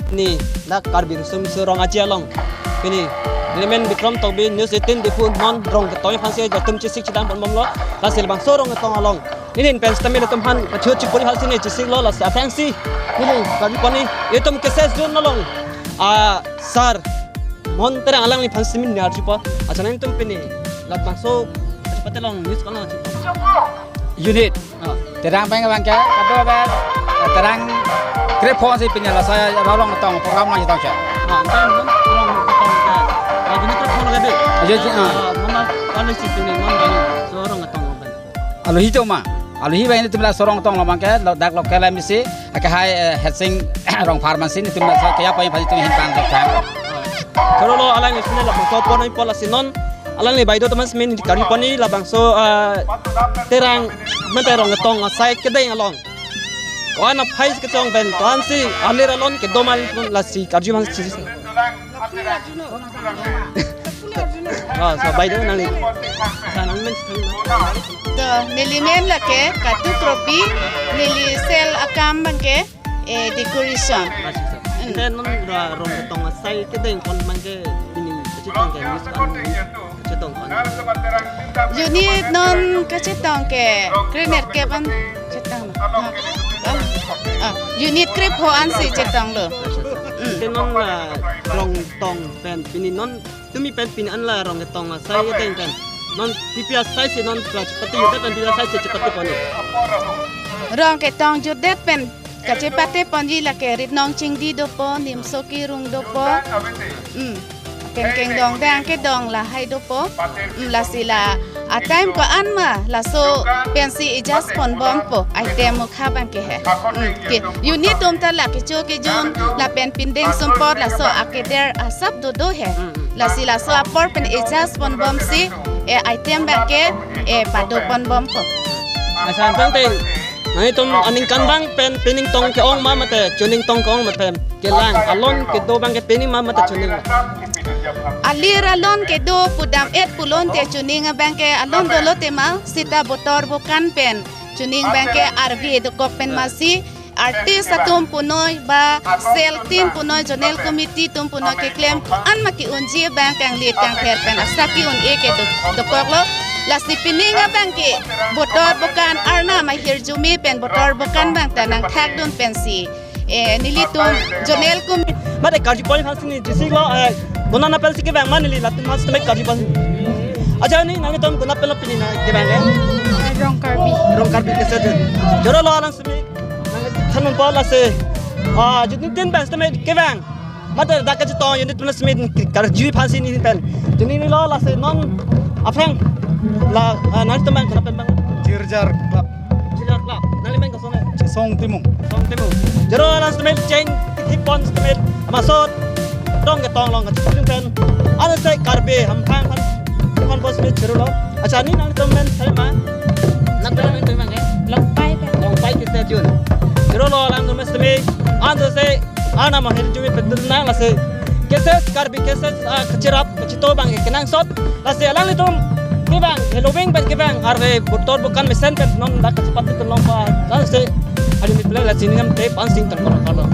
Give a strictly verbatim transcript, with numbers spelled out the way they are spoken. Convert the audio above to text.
Pini dak Karbi Riso Nimso Rong Aje along, pini neli men Bikram Tokbi, News eighteen Diphu, non rong ketong aphansi jongtum chesik chedam ponbomlo. Lasi labangso rong ketong along neli pen sitame ilitum aphan kachot chipori aphansi neli chesiklo, lasi aphrangsi neli karju pon-i, itum KSA Zone along, ah, Sir Mon Terang alangliphan sitame neli arjupo. Accha, nangtum pini labangso patelong news ko-an lo, unit. Ah. Terang abang abang ke, kado abang, Terang krepho si pini laso rong ketong program nangchetong, cha. Ah, kan, kan, rong ketong ke. Ah, pini krepho lagi dei. Ajo, ji, ah. Ah, mama, kalau si pini, mama, so rong ketong abang. Alohi atum ma, alohi abang nelitum laso rong ketong along abang ke, lo, dak local MAC, akehai, eh, Hetsing Rongphar mansi nelitum laso keya pon aphan nelitum ahin pangkang. Choro lo, alang isi ne labangso pon-ipo, lasi non alangli baideo atum aphan sitame neli karju pon-i labangso, ah, Terang, mate rong ketong asai kedeng along. Ko-an aphai kechong pen, ko-ansi alir alon kedo ma, lasi karju aphan si. Ah, so baideo nangli. Sa nangli men. To, neli men lake Katu Kropi, neli sel akam abang ke, eh, decoration. Lasi, sir. Mm. Ante non ra rong ketong asai kedeng pon abang ke pini kachetong ke news ko-an, kachetong ko-an. Unit non kachetong ke krenerkep an chetong. Ah, ah, ah, unit krepho ansi chetonglo. Mm. Ante non, ah, rong ketong pen pini non tumi pen pini an la rong ketong asai kedeng pen non P P asai si non chepate, unit pen P P asai si chepate pon-i. Rong ketong jutdet pen kachepate ponji lake Ritnong Chingdi dopo, Nimso Kirung dopo. Hmm. Kengkeng dong dang kedong lahai dopo. Hmm, lasi la a-time ko-an ma laso pensi adjust ponbompo, item mukha abang ke he. Hmm, ke unit atum ta la kecho kejun lapen pindeng sumpot laso akeder asap dodo he. Lasi laso apor pen adjust ponbomsi, eh, item abang ke, eh, pado ponbompo. Accha, tangte nanglitum aningkan abang pen pining tong ke-ong ma mate chuning tong ke-ong mate kelang alon kedo abang ke pining ma mate chuning? Alir alon kedo pudam-et pulote chuning abang ke alon dolo tema, sita botor bokan pen chuning abang ke arve dokok pen masi artist atum punoi ba sel tin punoi, zonal committee atum punoi keklem ko-an ma ke-unji abang kanglit kangther pen asa ke-un-e kedo dokoklo. Lasi pining abang ke botor bokan arnam ahirjume pen botor bokan abang ta nangthakdun pensi, eh, nelitum zonal committee. Mate karju pon aphansi neli chesiklo, eh, konat aphansi kevang ma neli latum aphan sitame karju pon. Accha, ni nangtum konat pen lo pini nang kevang ke? Rong Karbi. Rong Karbi KSA Zone. Choro lo alang sitame nangthan ponpo, lasi, ah, juttin tin pen sitame kevang mate dak kachetong unit atum sitame karju aphansi neli pen. Chuning ni lo, lasi non aphrang la, ah, nangtum abang konat pen abang? Jirjar Club. Jirjar Club. Nangli men koson? Chesong Timung. Chesong Timung. Choro alang sitame cheng thik pon sitame amasot rong ketong along kachepajung pen, ano se Karbi hamphang aphan pon sitame choro lo. Accha, ni nangtum men sitame ma? Nangtum men sitame ma ke? Longpai pen. Longpai KSA Zone. Choro lo alangtum sitame, ano se arnam ahirjume pen dun nang, lasi KSA, Karbi KSA, ah, kacherap kacheto abang ke kenangsot. Lasi alanglitum kevang, Halloween pen kevang, arve botor bokan mesen pen non dak kachepate pen longpo, lasi adi ni pele lasi ningam te pansing tan kono kono.